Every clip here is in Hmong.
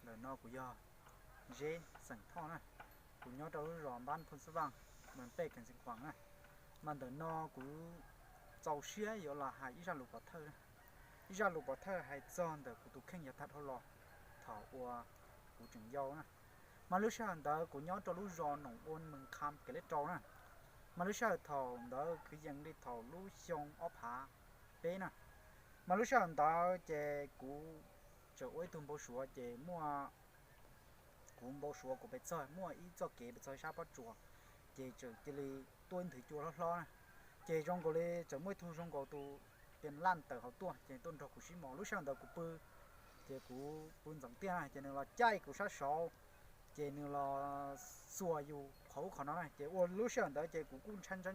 Ntawm no kuv yog Zeb xeem Thoj na, kuv nyob rau lub zos Npab Phu Xab Vam, Moos Pej, Khees Xeev Khuam na. Mas ntawm no kuv txaus siab yuav los hais ib zaj lus pov thawj, ib zaj lus pov thawj hais txog ntawm kuv tus kheej yav tag dhau los thaum uas kuv tseem yau na. Mas lub sij hawm ntawd kuv nyob rau lub zos Noom Ua, Moos Kham, Kev Leb Rau na. Mas lub sij hawm thaum ntawd kwv yees li thaum lub xyoo ob phav peb na. Mas lub sij hawm ntawd ces kuv tseem ua ib tug npau suav ces muaj, kuv npau suav kuv pes txog muaj ib txoj kev pes txog sab pob tsuas, ces tseem cia li tuaj ib nthwv cua hlob hlob na. Ces zoo nkaus li tseem muaj ib tug zoo nkaus tus pias laj tawm hauv tuaj ces tuaj nrog kuv sib mos. Lub sij hawm ntawd kuv pw, ces kuv pw ntxeev tiaj na ces nws los caij kuv sab saud, ces nws los xuas yus qhov ub qhov no na. Ces ua lub sij hawm ntawd ces kuv kuj ntshai ntshai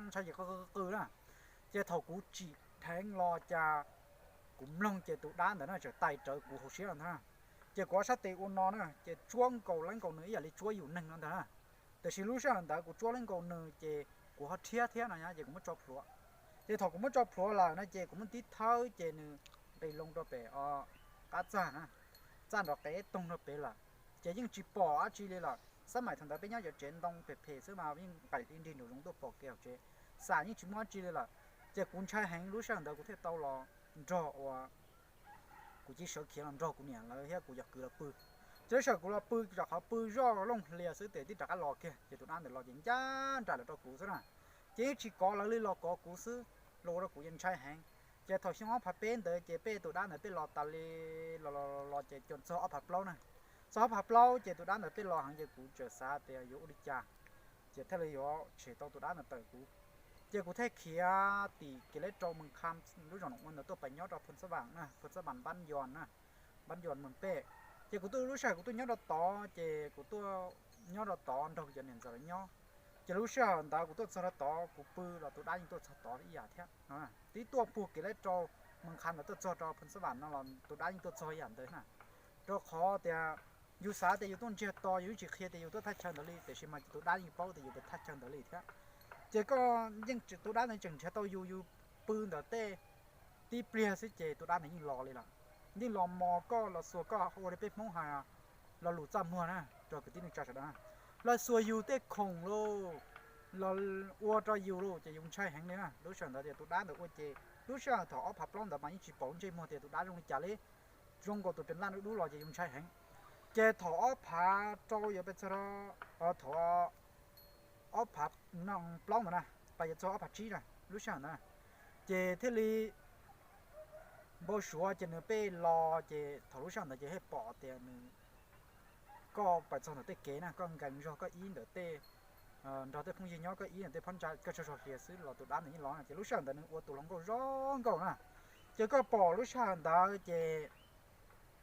ntshai qw qw na. Ces thaum kuv tsim dheev los cas kuv mloog ces tus dab ntawd na tseem tais rawv kuv hauv siab los ntag na. Ces kuv ob sab tes ua no na ces tsuab nkaus leej nkaus nws ib yam li tsuab yus neeg no ntag na. Tiam sis lub sij hawm ntawd kuv tsuab leej nkaus nws ces kuv ho rhiab thiab no ces kuv muab tso plhuav. Ces thaum kuv muab tso plhuav lawm no ces kuv muab tib thawb ces nws nqis loo rau pem qab txaj na, txaj nrov qev toog rau pem lawm. Ces yeej tsis pom dab tsi li lawm. Xab maim thaum ntawd peb nyob cov tsev ntoo phem phem xwb mas yeej nqaim li nrig nraum zoov tuaj pom kev hauv tsev, xam yeej tsis muaj dab tsi li lawm. Ces kuv ntshai heev, lub sij hawm ntawd kuv thiaj tau los nrog ua, kuv cia li sawv khiav los nrog kuv niam lawv thiab kuv yog kwv los pw. Ces lub sij hawm kuv los pw rau qhov pw zoj looj hlias xwb tes tib rov qab los kiag ces tus dab ntawd los ces ncaj nraim los rau kuv xwb na. Ces yeej tsis kov lawv li, los kov kuv xwb, los ua rau kuv yeej ntshai heev. Ces thaum xyoo ob phav peb ntawd ces peb tus dab ntawd peb los tas li, los los los ces txog ob phav plaub na. Txog ob phav plaub ces tus dab ntawd peb los heev ces kuv txawm xav tias yuav ua li cas, ces thiaj li yuav tshem tau tus dab ntawd tawm kuv. Ces kuv thiaj khiav tim Kev Leb Rau, Moos Kham, lub zos Noom Ua ntawd tuaj pais nyob rau Phu Xab Vam na, Phu Xab Vam Npab Yos na, Npab Yos Moos Pej. Ces kuv tuaj, lub sij hawm kuv tuaj nyob rau tod ces kuv tuaj nyob rau tod nrog kuv cov niam ntxawm lawv nyob. Ces lub sij hawm ntawd kuv tuaj txog rau tod kuv pw los tus dab yeej tuaj txog tod ib yam thiab. Twb tuaj puag Kev Leb Rau, Moos Kham ntawd tuaj txog rau Phu Xab Vam no los tus dab yeej tuaj txog ib yam ntawd na. Rau qhov tias yus xav tias yus tuaj ntsiag to, yus tsis qhia tias yus tuaj thaj chaw ntawd li, tiam sis mas tus dab yeej paub tias yus pem thaj chaw ntawd li thiab. Ces koj yeej, tus dab ntawd tseem nrhiav tau yus, yus pw ntawm tej tib pliag xwb ces tus dab ntawd yeej los li lawm. Yeej los mos koj, los xuas koj, ua li peb Hmoob hais lo lus txaj muag na rau kwv tij neej tsa sawv daws na, los xuas yus tej khoom lauj, los ua rau yus lauj, ces yus ntshai heev li na. Lub sij hawm ntawd ces tus dab ntawd ua ces lub sij hawm thaum ob phav plaub ntawd mas yeej tsis pom lub ntsej muag tias tus dab zoo li cas li, zoo nkaus tus pes laj dub dub los ces yus ntshai heev. Ces thaum ob phav rau yuav pes txog, thaum ob phav plaub ntawd na, pais yuav txog ob phav tsib na, lub sij hawm ntawd na, ces thiaj li npau suav ces nws peb los ces thaum lub sij hawm ntawd ces thiaj pom tias nws, koj pais txog ntawm tej kev na, koj nkees zog koj ib ntawm tej, nrog tej phooj ywg nyob koj ib ntawm tej phab ntsa, koj tsaug zog hlias xwb los tus dab ntawd yeej los na. Ces lub sij hawm ntawd nws ua tus hluas nkauj zoo nkauj na. Ces koj pom lub sij hawm ntawd ces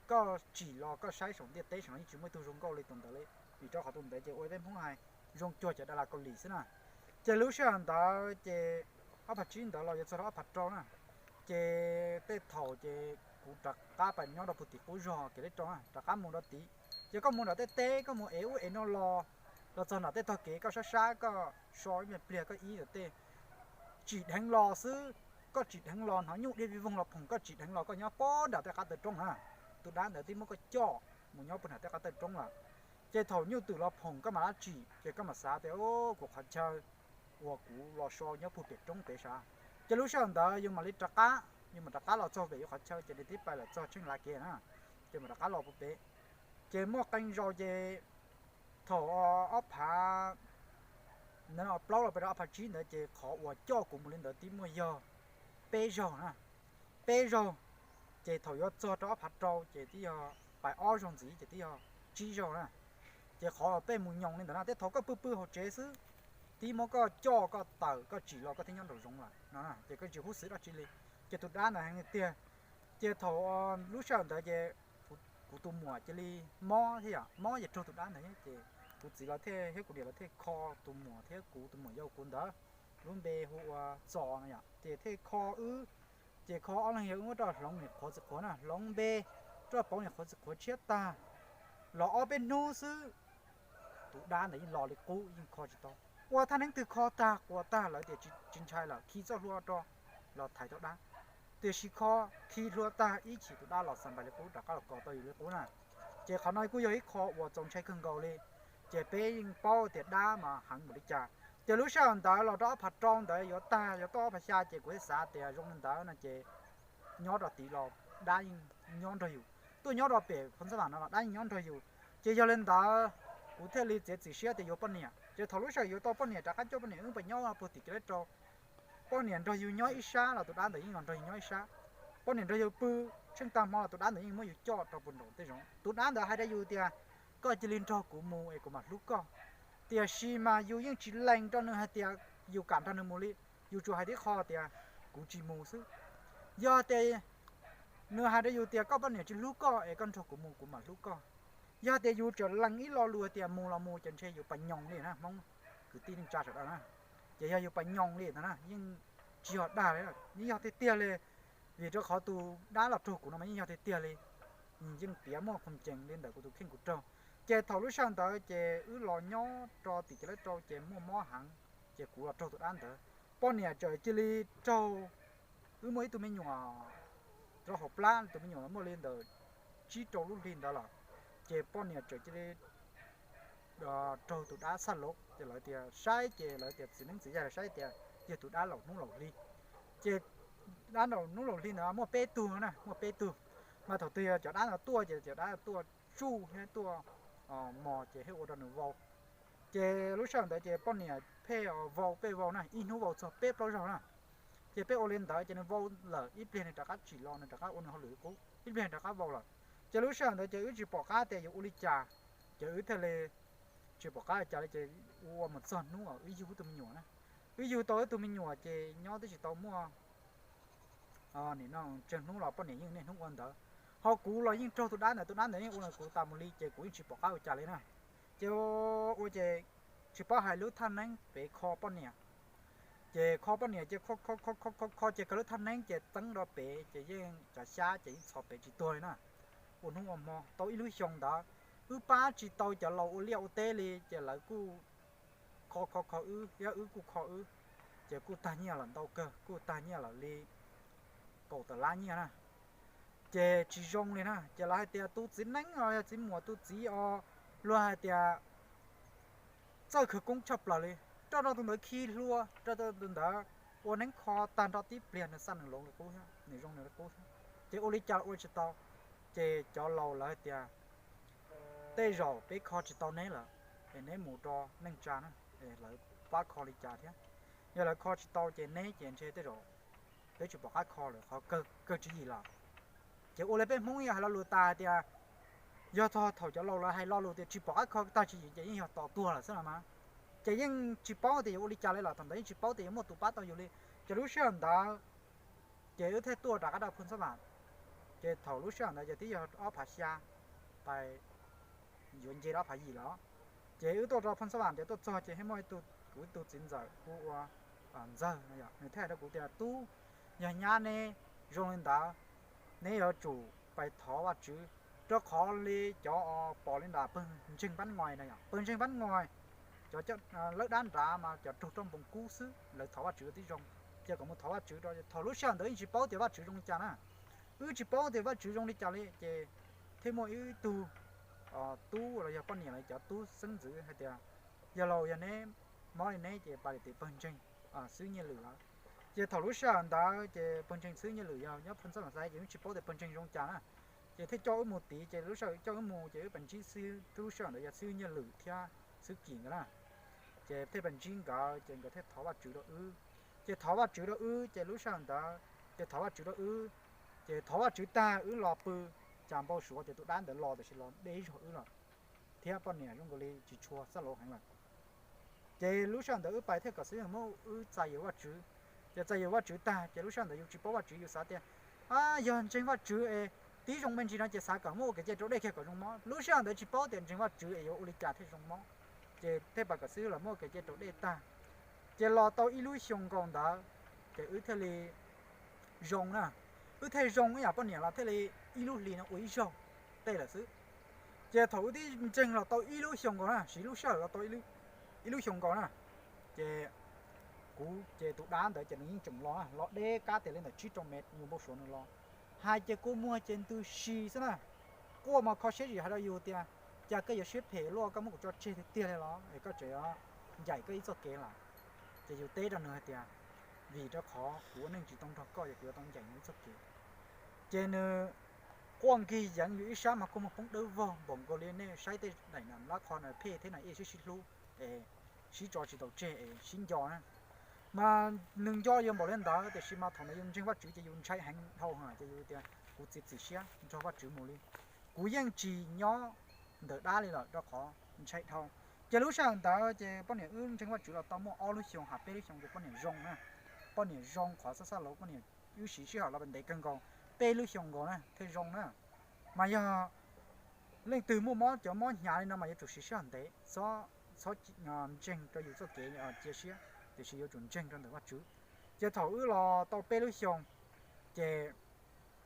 koj tsim los koj saib saum ntiaj teb saum no yeej tsis muaj ib tug zoo nkauj li tus ntawd li, vim rau qhov tus ntawd ces ua peb Hmoob hais zoo cuag cov das las Kaus Lim xwb na. Ces lub sij hawm ntawd ces ob phav tsib ntawd los yuav txog rau ob phav rau na, ces tej thaum ces kuv rov qab pais nyob rau puag tim qub zog Kev Leb Rau na, rov qab mus rau tid. Ces koj mus nram tej teb, koj mus ev ub ev no los, los txog nram tej tog kev koj sab sab koj so ib me pliag koj ib ntawm tej tsim dheev los xwb. Koj tsim dheev los hnov nyuj dhia vij voog los phoom, koj tsim dheev los koj nyob puag nram tej qab taw roob na, tus dab ntawd twb muab koj coj mus nyob puag nram tej qab taw roob lawm. Ces thaum nyuj twm los phoom koj mam li tsim, ces koj mam xav tias, kuv qhov chaw uas kuv los so nyob puag pem roob pem sav. Ces lub sij hawm ntawd yus mam li rov qab, yus mam rov qab los txog pem yus qhov chaw ces nws twb pais lawm txog tsheej lav kev na, ces mam rov qab los puag pem. Ces muaj qee zaus ces thaum ob phav plaub los pes rau ob phav tsib ntawd ces qhov uas coj kuv mus li ntawd twb muaj yog peb zaug na, peb zaug. Ces thaum yuav txog rau ob phav rau ces twb yog, pais ob zaug ntxiv ces twb yog tsib zaug na. Ces qhov peb mus nyoos li ntawd na, tej thaum koj pw pw hauv tsev xwb, twb muab koj coj koj tawm koj tsim los koj thiaj nyob nraum zoov lawm no, ces koj tsis hub xwm dab tsi li. Ces tus dab ntawd heev li tiag. Ces thaum lub sij hawm ntawd ces kuv tus muam cia li mob thiab yom, mob ces raug tus dab ntawd thiab ces kuv txiv los thiaj thiab kuv niam los thiaj kho tus muam thiab kuv tus muam yau kuv ntawd, lub npe hu ua Txos no yom, ces thiaj kho wb. Ces kho ob leeg yog wb muab roj hloov niam qhuav txiv qhuav na, hloov npe, roj pauv niam qhuav txiv qhuav tshiab tag, los ob peb hnub xwb tus dab ntawd yeej los li qub, yeej kho tsis tau. Ua thaj neeb twg kho tag quas tag lawv tias tsis ntshai lawm, khi txoj hlua rau los thaiv tau dab. Tiam sis kho khi hlua tag ib chim tus dab los xa npais li qub rov qab los kos tau yus li qub na. Ces qhov no kuj yog ib qho uas txaus ntshai kawg nkaus li. Ces peb yeej paub tias dab mas heev npaum li cas. Ces lub sij hawm ntawd los rau ob phav rau ntawd yuav tag yuav tuaj ob phav xya ces kuv thiaj xav tias zoo li ntawd no ces nyob rau tid los dab yeej nyob nrog yus, tuaj nyob rau pem Phoos Xab Vam no los dab yeej nyob nrog yus. Ces yog li ntawd kuv thiaj li txiav txim siab tias yuav poj niam. Ces thaum lub sij hawm yuav tau poj niam rov qab coj poj niam wb pais nyob puag tim kev lab rau, poj niam nrog yus nyob ib sab los tus dab ntawd yeej los nrog yus nyob ib sab. Poj niam nrog yus pw tsheej tag hmo los tus dab ntawd yeej muab yus coj rau puag nraum tej zoov. Tus dab ntawd hais rau yus tias koj cia li nrog kuv mus es kuv mam hlub koj. Tiam sis mas yus yeej tsis lees rau nws hais tias yus kam nrog nws mus li. Yus tsuas hais tib qho tias kuv tsis mus xwb. Yog tias nws hais rau yus tias koj poj niam tsis hlub koj es koj nrog kuv mus kuv mam hlub koj. Yog tias yus tseem lees ib lo lus tias mus los mus ces ntshe yus pas nyoos li na, Hmoob kwv tij neej tsa sawv daws na. Ces yog yus pas nyoos li ntag na, yeej tsis yog dag li, yeej yog tiag tiag li. Vim rau qhov tus dab los raug kuv no mas yeej yog tiag tiag li, yeej piav muaj khoom cees li ntawm kuv tus kheej kuv raug. Ces thaum lub sij hawm ntawd ces wb los nyob rau tim kev lab rau ces muaj mob heev, ces kuv los raug tus dab ntawd. Poj niam txawm cia li raug, wb muaj ib tug me nyuam rau hauv plab, tus me nyuam muaj li ntawm tsib rau lub hli ntawd lawm. Ces poj niam txawm cia li raug tus dab xaj lov, ces lawv tias saib, ces lawv tias txiv neeb txiv yaig los saib tias yog tus dab laus hnub laus hli. Ces dab laus hnub laus hli ntawd muaj peb tug na, muaj peb tug. Mas thaum twg yog cov dab ntawd tuaj ces cov dab tuaj tsuj thiab tuaj mos ces thiaj ua rau nws vau. Ces lub sij hawm ntawd ces poj niam pheej vau pheej vau na, ib hnub vau txog peb plaub zaug na. Ces peb ua li ntawd ces nws vau lawm, ib pliag nws rov qab tsim los, nws rov qab ua nws hauj lwm qub, ib pliag nws rov qab vau lawm. Ces lub sij hawm ntawd ces wb tsis pom qab tias yuav ua li cas, ces wb thiaj li tsis pom qab ua cas li ces ua mus txog hnub wb yug wb tug me nyuam na. Wb yug tau wb tug me nyuam ces nyob twb tsis tau muaj nim no tsawg hnub los poj niam yeej niaj hnub ua ntawd. Ho kuv los yeej raug tus dab ntawd, tus dab ntawd yeej ua kuv tas mus li ces kuv yeej tsis pom qab ua cas li na. Ces ua ces tsis paub hais lub thaj neeb pem kho poj niam. Ces kho poj niam ces kho kho kho kho kho ces kawg lub thaj neeb ces txeeb rau pem ces yeej cov xyab ces yeej txhos pem tsis tuag li na. Ua hnub ua hmo tau ib lub xyoo ntawd, wb pab tsis tau cov laus ua liaj ua teb li ces lawv kuj kho kho kho wb thiab wb kuj kho wb. Ces kuj tag nyiaj lawm ntau kawg, kuj tag nyiaj lawm li kaum tawm lab nyiaj na. Ces tsis zoo li na, ces lawv hais tias tus txiv neeb os, yog txiv muam tus txiv os, luag hais tias txawj khawv koob tshaj plaws li, rau rau tus ntawd khi hlua, rau rau tus ntawd ua neeb kho tag nrho tib pliag nws xaj nws loov li qub thiab, nws zoo nws li qub thiab. Ces ua li cas los ua tsis tau. Ces cov laus lawv hais tias tej zaum peb kho tsis tau neb lawm, es neb mus rau neej tsa na, es lawv pab kho li cas thiab. Yog lawv kho tsis tau ces neb ces ntshe tej zaum peb tsis pom qab kho lawm, qhov kawg tswv yim lawm. Ces ua li peb Hmoob yog hais lo lus tas tias yog thaum cov laus lawv hais lo lus tias tsis pom qab kho tag tswv yim ces yeej yog tos tuag lawm xwb los mas. Ces yeej tsis paub tias yuav ua li cas li lawm, thaum ntawd yeej tsis paub tias yuav muaj tus pab tau yus li. Ces lub sij hawm ntawd ces wb thiaj tuaj rov qab rau Phoos Xab Vam. Ces thaum lub sij hawm ntawd ces twb yog ob phav xya, pais yuav nce rau ob phav yim lawm. Ces wb tuaj rau Phoos Xab Vam ces tuaj txog ces thiaj muaj ib tug, kuv ib tug txiv ntxawm hu ua Ntxawg no, nws thiaj hais rau kuv tias tub, yog nyab neb zoo li ntawd, neb yuav tsum pais thov Vajtswv, rau qhov li cov pom li ntawd pawg ntseeg Pab Ngois no, pawg ntseeg Pab Ngois, cov lawb dab nrad mas cov raug roj npoos kub xwb, lawv thov Vajtswv tib zoo. Ces kom mus thov Vajtswv rau, thaum lub sij hawm ntawd yeej tsis paub tias Vajtswv zoo li cas na. Wb tsis paub tias Vajtswv zoo li cas li ces thiaj muaj ib tug tub los yog poj niam los cov tub xeeb ntxwv hais tias yog laus yog neb mob li neb ces pais tim pawg ntseeg xwb nyiaj lwm lawm. Ces thaum lub sij hawm ntawd ces pawg ntseeg xwb nyiaj lwm yog nyob Phoos Xab Vam Xaiv ces wb tsis paub tias pawg ntseeg zoo li cas na. Ces thiaj coj wb mus tid ces lub sij hawm coj wb mus ces wb pais ntsib xib hwb, lub sij hawm ntawd yog xib hwb nyiaj lwm thiab xib hwb Kim nkawd na. Ces thiaj pais ntsib nkawd ces nkawd thiaj thov Vajtswv rau wb. Ces thov Vajtswv rau wb ces lub sij hawm ntawd ces thov Vajtswv rau wb. Ces thov Vajtswv tag wb los pw, cas npau suav tias tus dab ntawd los tiam sis los deb zog wb lawm, thiab poj niam zoo nkaus li tsis tshua xab lauv heev lawm. Ces lub sij hawm ntawd wb pais thiaj kom xib hwb muab wb txais yuav Vajtswv. Ces txais yuav Vajtswv tag ces lub sij hawm ntawd yus tsis paub Vajtswv yus xav tias yog ntseeg Vajtswv es tib zoo me ntsis no ces xav kom muab ua kev cai raus dej kiag kom zoo mob. Lub sij hawm ntawd tsis paub tias ntseeg Vajtswv es yuav ua li cas thiaj zoo mob. Ces thiaj pais kom xib hwb los muab ua kev cai raus dej tag. Ces los tau ib lub xyoo nkaus ntawd ces wb thiaj li zoo na. Wb thiaj zoo ib yam poj niam los thiaj li ib lub hlis no ua ib zaug tej lawm xwb. Ces thaum wb twb ntseeg los tau ib lub xyoo nkaus na, siv lub sij hawm los tau ib lub xyoo nkaus na, ces kuv ces tus dab ntawd ces nws yeej tseem los na, los deb kab tias li ntawm tsib rau mev, yus npau suav nws los. Hais ces kua muag ces ntws si xwb na. Quaj mas kho siab zim hais rau yus tias, cas koj yuav siab phem luaj, koj muab kuv tso tseg tiag tiag li los es koj tseem ncaim koj ib txoj kev lawm. Ces yus teb rau nws hais tias, vim rau qhov kuv ua neej tsis tau nrog koj ces kuv yuav tau ncaim nws ib txoj kev. Ces nws quaj nkig yeev, yus ib sab mas kua muag poob dawb vog npaum nkaus li nej saib tej daim nplab qhov no phem thiab no, ib sib sib hlub es sib tso tsis tau tseg es sib nco na. Mas nws nco yus npaum li ntawd tiam sis mas thaum ntawd yus ntseeg Vajtswv ces yus ntshai heev dhau, ces yus tias kuv txiav txim siab nrog Vajtswv mus li, kuv yeej tsis nyob ntawm dab li lawm rau qhov ntshai dhau. Ces lub sij hawm ntawd ces poj niam wb ntseeg Vajtswv los tau muaj ob lub xyoos, ha peb lub xyoos ces poj niam zoo na. Poj niam zoo qhov xab xab laus, poj niam wb siv sij hawm los ntev kawg nkaus, peb lub xyoos nkaus na thiaj zoo na. Mas yog leej twg muaj mob, cov mob hnyav li no mas yuav tsum siv sij hawm ntev, txhob ntseeg rau yus txoj kev cia siab, tiam sis yuav tsum ntseeg rau ntawm Vajtswv. Ces thaum wb los tau peb lub xyoos ces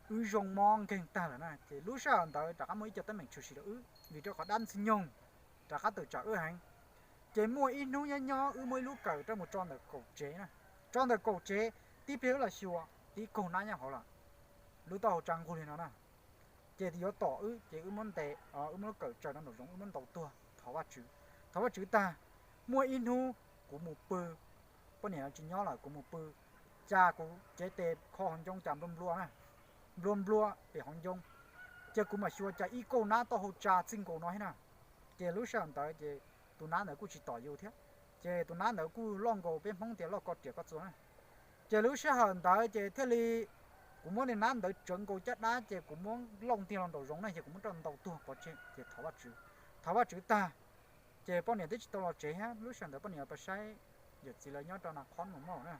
wb zoo mob nkeeg tag lawm na, ces lub sij hawm ntawd rov qab muaj ib co teeb meem tshwm sim rau wb vim rau qhov dab Ntxwg Nyoog rov qab tawm tsam wb heev. Ces muaj ib hnub nyob nyob wb muab ib lub kawm rau mus tso ntawm kaum tsev na. Tso ntawm kaum tsev, tib pliag wb los xyuas tib kaug nab nyob hauv lawm, lub taub hau tsa nqug li no na. Ces yuav tom wb ces wb muab ntes, wb muab lub kawm tsaws rau nraum zoov, wb muab ntaus tuag thov Vajtswv. Thov Vajtswv tag, muaj ib hnub kuv mus pw, poj niam tsis nyob lawm, kuv mus pw, cas kuv cev tes kho hauv ncoo cas nplua nplua na, nplua nplua pem hauv ncoo. Ces kuv mam xyuas cas ib kauj nab taub hau tsa txij nkaus no thiab na. Ces lub sij hawm ntawd ces tus nab ntawd kuj tsis tom yus thiab, ces tus nab ntawd kuj loj nkaus peb Hmoob tias loj ko riam ko txuas na. Ces lub sij hawm ntawd ces thiaj li kuv muab niag nab ntawd tsawv nkaus caj dab ces kuv muab lauj ntiag los nraum zoov na, ces kuv muab rau ntaus tuag pov tseg ces thov Vajtswv. Thov Vajtswv tag, ces poj niam twb tsis tau los tsev thiab, lub sij hawm ntawd poj niam pab saib yawm txiv lawv nyob rau na qhob mus moj na.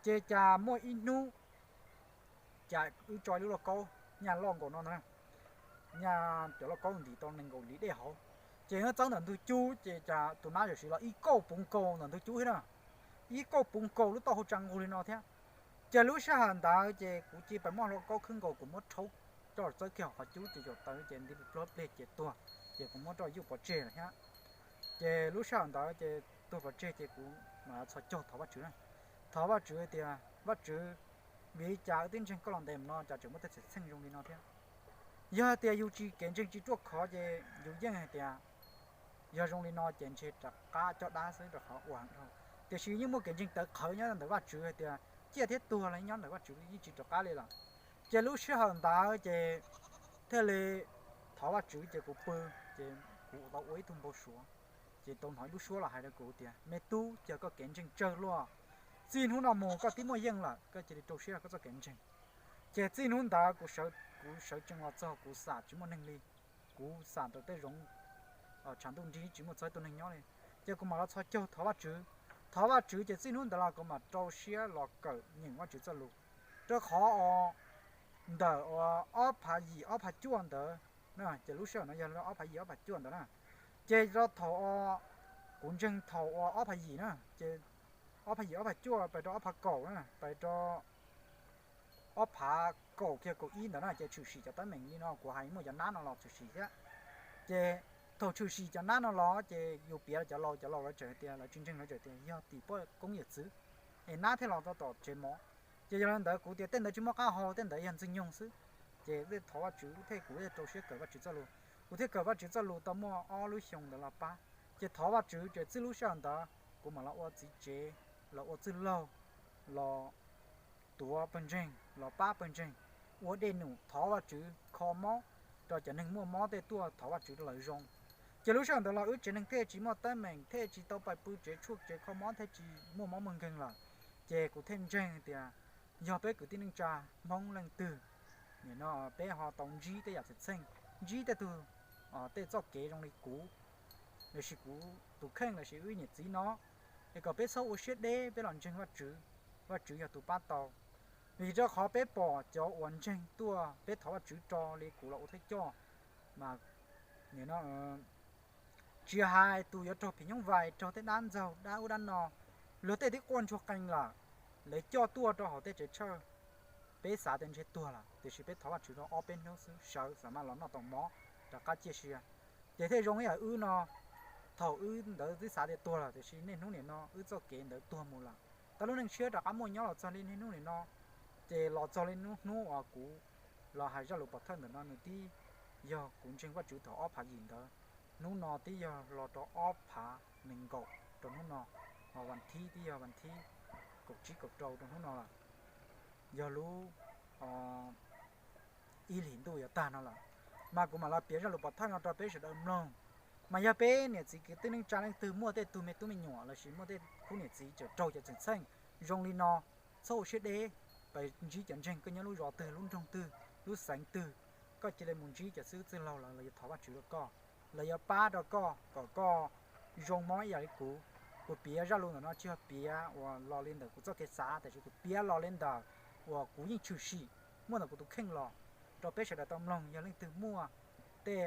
Ces cas muaj ib hnub cas wb tso ib lub lauj kaub nyaj loj nkaus no ntag, nyaj cov lauj kaub ntim tau nees nkaum li dej hauv. Ces nyob txawb ntawm ntug cub ces cas tus nab yawm siv los ib kauj puv nkaus ntawm ntug cub thiab na, ib kauj puv nkaus lub taub hau tsa nqug li no thiab. Ces lub sij hawm ntawd ces kuv cia li pais muab lauj kaub khwb nkaus, kuv muab rhaub coj txawb kiag hauv qhov cub ces caum taws ces nti pluag plig ces tuag, ces kuv muab rau yuj pov tseg lawm thiab. Ces lub sij hawm ntawd ces tuag pov tseg ces kuv mam txhos caug thov Vajtswv na. Thov Vajtswv tias, Vajtswv, vim li cas wb twb ntseeg koj los ntev mus no cas tseem muaj tej xwm txheej zoo li no thiab? Yog tias yus tsis kev ntseeg tsis ruaj khov ces yus yeej hais tias yog zoo li no ces ntshe rov qab coj dab xwb rau qhov ua heev dhau. Tiam sis yeej muaj kev ntseeg tawv qhawv nyob ntawm Vajtswv hais tias ciaj thiab tuag los nyob ntawm Vajtswv yeej tsis rov qab li lawm. Ces lub sij hawm ntawd ces thiaj li thov Vajtswv ces kuv pw, ces kuv tau ua ib tug npau suav, ces tau hnov ib lub suab los hais rau kuv tias, me tub, cia koj kev ntseeg tsawg luaj, txij hnub no mus koj twb muaj yeej lawm, koj cia li rau siab koj txoj kev ntseeg. Ces txij hnub ntawd kuv sawv tsees los txog kuv xam tsis muaj neeg li, kuv xam rau tej zoov tshav ntuj nrig tsis muaj txog ib tug neeg nyob li. Ces kuv mam los txhos caug thov Vajtswv. Thov Vajtswv ces txij hnub ntawd los kuv mam rau siab los kawm nyeem Vajtswv txoj lus, rau qhov ntawm ob phav yim ob phav cuaj ntawd, ces lub sij hawm no yog ob phav yim ob phav cuaj ntawd na. Ces rau thaum kuv ntseeg thaum uas ob phav yim na, ces ob phav yim ob phav cuaj pais rau ob phav kaum na, pais rau ob phav kaum kiag kaum ib ntawd na, ces tshwm sim cov teeb meem li no kuv hais muaj cov nab no los tshwm sim thiab. Ces thaum tshwm sim cov nab no los ces yus piav rau cov laus, cov laus lawv tseem hais tias lawv tsis ntseeg, lawv tseem tias yog tim poj koob yawm txwv es nab thiaj los tau tom tsev mov. Ces yog li ntawd kuv tias tej ntawd tsis muaj qab hau, tej ntawd yog Ntxwg Nyoog xwb. Ces thiaj thov Vajtswv thiab kuv thiaj rau siab kawm Vajtswv txoj lus. Kuv thiaj kawm Vajtswv txoj lus tau muaj ob lub xyoo ntawd los pab. Ces thov Vajtswv ces txij lub sij hawm ntawd kuv mam los ua txiv tsev, los ua txwj laug, los tuav pawg ntseeg, los pab pawg ntseeg, ua dej num, thov Vajtswv, kho mob rau cov neeg muaj mob tej tuaj, thov Vajtswv rau lawv zoo. Ces lub sij hawm ntawd los wb tsev neeg thiaj tsis muaj teeb meem, thiaj tsis tau pais pw tsev tshuaj tsev kho mob, thiaj tsis muaj mob muaj nkeeg lawm. Ces kuv thiaj ntseeg tias yog peb kwv tij neej tsa Hmoob leej twg, nim no peb ho tau ntsib tej yam txheej txheej, ntsib tej tug tej txoj kev zoo li kuv, lossis kuv tus kheej lossis wb niam txiv no, es kom peb txhob ua siab deb, peb los ntseeg Vajtswv, Vajtswv yog tus pab tau. Vim rau qhov peb pom cov uas ntseeg tuaj, peb thov Vajtswv rau li kuv los ua thawj coj, mas nim no tsis hais tus yuav raug phim nyuj vais, raug tej dab ntxaug dab ub dab no, luag tej twb quaj ntsuag qees lawm, lawv coj tuaj rau hauv tej tsev tshuaj, peb xav tias ntshe tuag lawm, tiam sis peb thov Vajtswv rau ob peb hnub xwb sawv xav mas los noj tau mov rov qab ciaj sia. Ces thiaj zoo ib yam wb no, thaum wb ntawd twb xav tias tuag lawm, tiam sis niaj hnub nim no wb txoj kev ntawd tuag mus lawm. Tau lub neej tshiab rov qab muaj nyob los txog li niaj hnub nim no, ces los txog li hnub uas kuv los hais zaj lus pov thawj ntawm no nws tib yog kuv ntseeg Vajtswv thaum ob phav yim ntawd, hnub no twb yog los rau ob phav nees nkaum rau hnub no, mas vas thib twb yog vas thib kaum tsib kaum rau rau hnub no lawm, yog lub ib hlis ntuj yuav tag no lawm. Mas kuv mam los piav zaj lus pov thawj no rau peb sawv daws mloog. Mas yog peb niam txiv kwv tij neej tsa leej twg muaj tej tug me tub me nyuam lossis muaj tej khub niam txiv tseem raug cov txheej txheem zoo li no, txhob ua siab deb, pas ntsib cov ntseeg koj nyob lub zos twg lub nroog twg lub xeev twg, koj cia li mus ntsib cov xib hwb txwj laug lawm, lawv yuav thov Vajtswv rau koj, lawv yuav pab rau koj kom koj zoo mob ib yam li kuv. Kuv piav zaj lus ntawm no tsis yog piav uas los li ntawm kuv txoj kev xav, tiam sis kuv piav los li ntawm uas kuv yeej tshwm sim muaj ntawm kuv tus kheej los rau peb sawv daws tau mloog. Yog leej twg muaj tej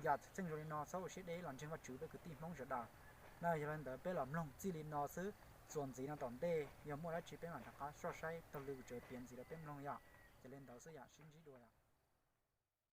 yam txheej txheem zoo li no txhob ua siab deb los ntseeg Vajtswv peb kwv tij Hmoob sawv daws. No yog li ntawd peb los mloog txij li no xwb, txuas ntxiv no tom ntej yog muaj dab tsi peb mam rov qab soj saib taug lw kuv tseem piav ntxiv rau peb mloog yom. Ces li ntawd xwb yom, sib ntsib dua yom.